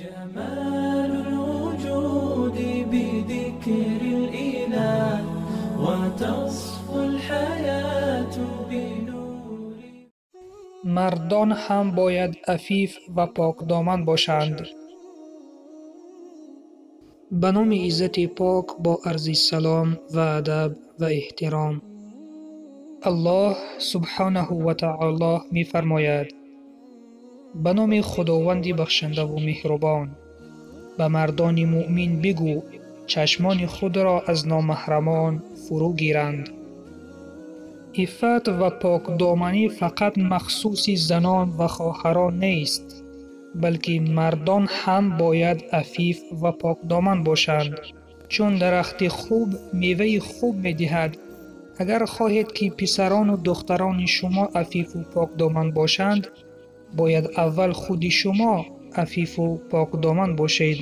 جمال الوجود بذكر الإله وتصفو الحياة بنور. Мардон ҳам бояд афиф ва покдоман бошанд. Ба номи Иззати Пок бо арзи салом ва адаб ва эҳтиром. Аллоҳ субҳонаҳу ва таоло мефармояд: ба номи Худованди бахшандаву меҳрубон, ба мардони муъмин бигӯ чашмони худро аз номаҳрамон фурӯ гиранд. Иффат ва покдоманӣ фақат махсуси занон ва хоҳарон нест, балки мардон ҳам бояд афиф ва покдоман бошанд. Чун дарахти хуб меваи хуб медиҳад, агар хоҳед, ки писарону духтарони шумо афифу покдоман бошанд, бояд аввал худи шумо афифу покдоман бошед.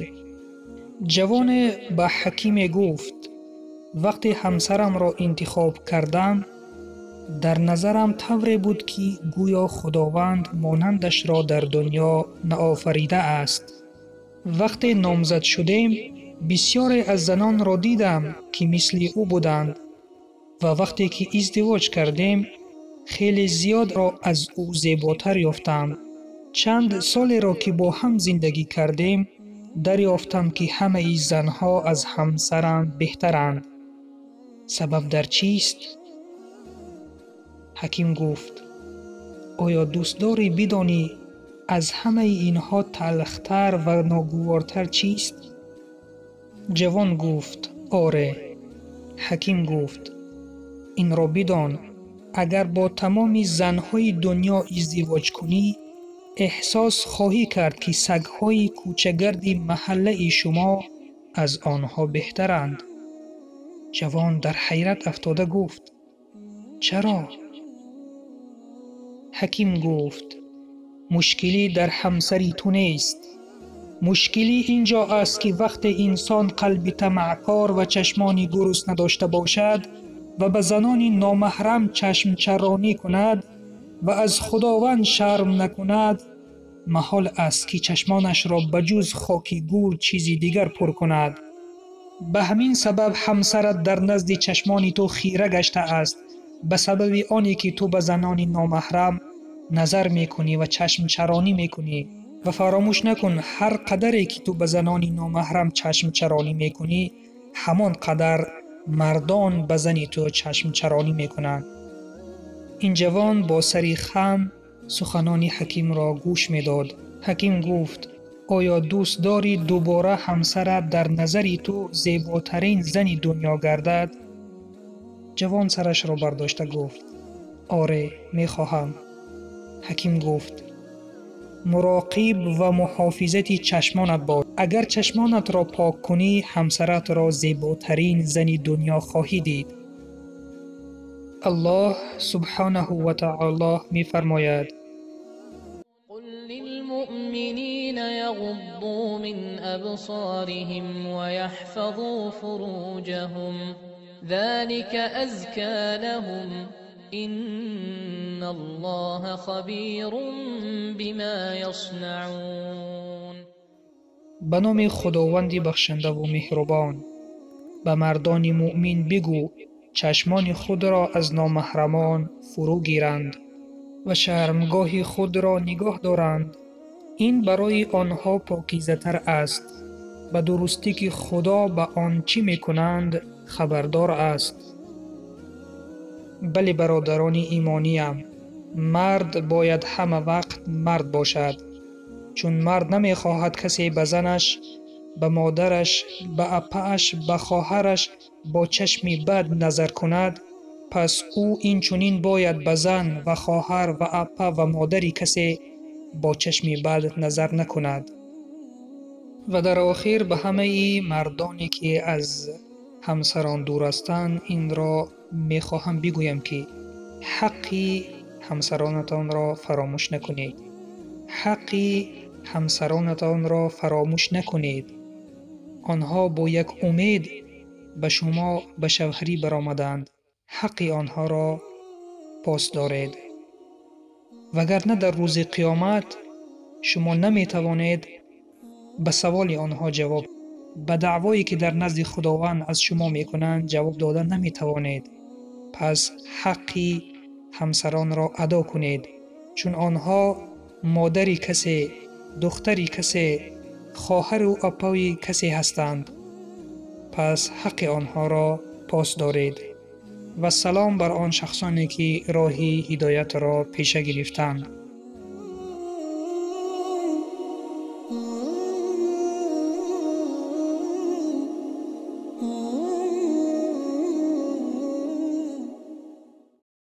Ҷавоне ба ҳакиме гуфт: вақте ҳамсарамро интихоб кардам, дар назарам тавре буд, ки гӯё Худованд монандашро дар дунё наофаридааст. Вақте номзад шудем, бисёре аз занонро дидам, ки мисли ӯ буданд, ва вақте ки издивоҷ кардем, хеле зиёдро аз ӯ зеботар ёфтам. Чанд солеро ки бо ҳам зиндагӣ кардем, дарёфтам, ки ҳамаи занҳо аз ҳамсарам беҳтаранд. Сабаб дар чист? Ҳаким гуфт: оё дӯст дорӣ бидонӣ аз ҳамаи инҳо талхтар ва ногувортар чист? Ҷавон гуфт: оре. Ҳаким гуфт: инро бидон, агар бо тамоми занҳои дунё издивоҷ кунӣ, эҳсос хоҳӣ кард, ки сагҳои кӯчагарди маҳаллаи шумо аз онҳо беҳтаранд. Ҷавон дар ҳайрат афтода гуфт: чаро? Ҳаким гуфт: мушкилӣ дар ҳамсари ту нест. Мушкилӣ инҷо аст, ки вақте инсон қалби тамаъкор ва чашмони гурусна дошта бошад ва ба занони номаҳрам чашмчаронӣ кунад ва аз Худованд шарм накунад, маҳол аст, ки чашмонашро ба ҷуз хоки гур чизи дигар пур кунад. Ба ҳамин сабаб ҳамсарат дар назди чашмони ту хира гаштааст, ба сабаби оне ки ту ба занони номаҳрам назар мекунӣ ва чашмчаронӣ мекунӣ. Ва фаромӯш накун, ҳар қадаре ки ту ба занони номаҳрам чашмчаронӣ мекунӣ, ҳамон қадар мардон ба зани ту чашмчаронӣ мекунанд. Ин ҷавон бо сари хам суханони ҳакимро гӯш медод. Ҳаким гуфт: оё дӯст дорӣ дубора ҳамсарат дар назари ту зеботарин зани дунё гардад? Ҷавон сарашро бардошта гуфт: оре, мехоҳам. Ҳаким гуфт: муроқиб ва муҳофизати чашмонат бош. Агар чашмонатро пок кунӣ, ҳамсаратро зеботарин зани дунё хоҳӣ дид. Аллоҳ субҳонаҳу ва таоло мефармояд: قل للمؤمنين يغضوا من أبصارهم ويحفظوا فروجهم ذلك أزكى لهم إن الله خبير بما يصنعون. Ба номи Худованди бахшандаву меҳрубон, ба мардони муъмин бигӯ чашмони худро аз номаҳрамон фурӯ гиранд ва шармгоҳи худро нигоҳ доранд. Ин барои онҳо покизатар аст. Ба дурустӣ ки Худо ба он чӣ мекунанд хабардор аст. Бале, бародарони имониям, мард бояд ҳама вақт мард бошад, чун мард намехоҳад касе ба занаш, ба модараш, ба апааш, ба хоҳараш бо чашми бад назар кунад, пас ӯ инчунин бояд ба зан ва хоҳар ва апа ва модари касе бо чашми бад назар накунад. Ва дар охир ба ҳамаи мардоне ки аз ҳамсарон дур ҳастанд, инро мехоҳам бигӯям, ки ҳаққи ҳамсаронатонро фаромӯш накунед. Ҳаққи ҳамсаронатонро фаромӯш накунед. Онҳо бо як умед ба шумо ба шавҳарӣ баромаданд. Ҳаққи онҳоро пос доред. Вагарна дар рӯзи қиёмат шумо наметавонед Ба саволи онҳо ҷавоб, ба даъвое ки дар назди Худованд аз шумо мекунанд ҷавоб дода наметавонед. Пас ҳаққи ҳамсаронро адо кунед, чун онҳо модари касе, духтари касе, хоҳару апои касе ҳастанд. Пас ҳаққи онҳоро пос доред. Ва салом бар он шахсоне ки роҳи ҳидоятро пеша гирифтанд.